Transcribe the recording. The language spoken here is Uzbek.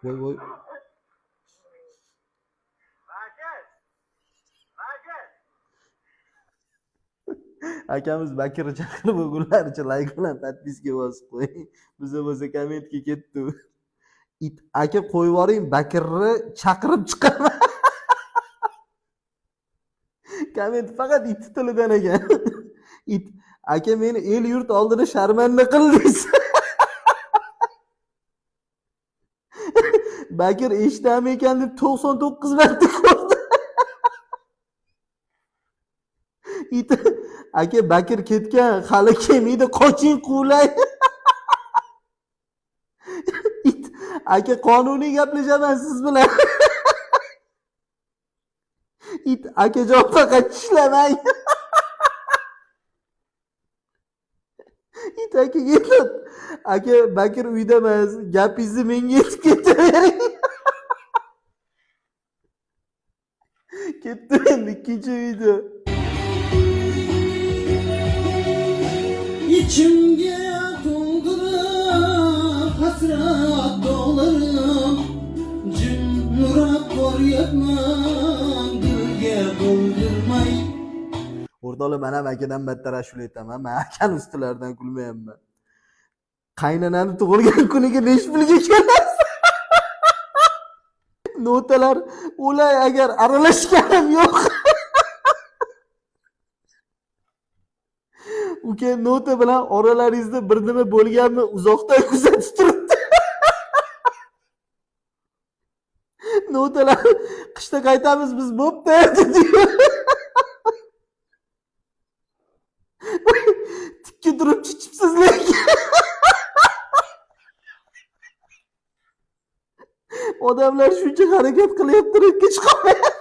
Voy voy. Akamiz Bakirni chaqirib o'g'illaricha layk bilan podpiska bosib qo'ying. Biza bo'lsa kommentga ketdi. It aka qo'yib yuboring, Bakirni chaqirib chiqaman. Komment faqat it tilidan ekan. It aka meni el yurt oldida sharmanda qildingiz. Bakir eshitami ekan deb 99 marta ko'rdi. It aka Bakir ketgan, hali kelmaydi, qoching quvlay. It aka qonuniy gaplashaman siz bilan. It akajon faqat tishlamang. It aka ketadi. Aka Bakir uyda emas, gapingizni menga yetib ketavering. Ketdi endi ikkinchi video. İçimge to'ldirib hasrat dog'larim, jimroq boryapman dilga bo'ldirmay. O'rtoqlar, men ham akadan battar ashula aytaman. Men akani ustilaridan kulmayapman. Qaynonani tug'ilgan kuniga nechi pulga kelasiz? Notalar o'lay agar aralashganim yo'q. Uka nota bilan oralaringizda bir nima bo'lganmi uzoqdan kuzatib turibdi. Notalar qishda qaytamiz biz bo'pti dedi. Tikka turib chichibsiz lekin. Odamlar shuncha harakat qilyapti, rangga chiqolmayapti.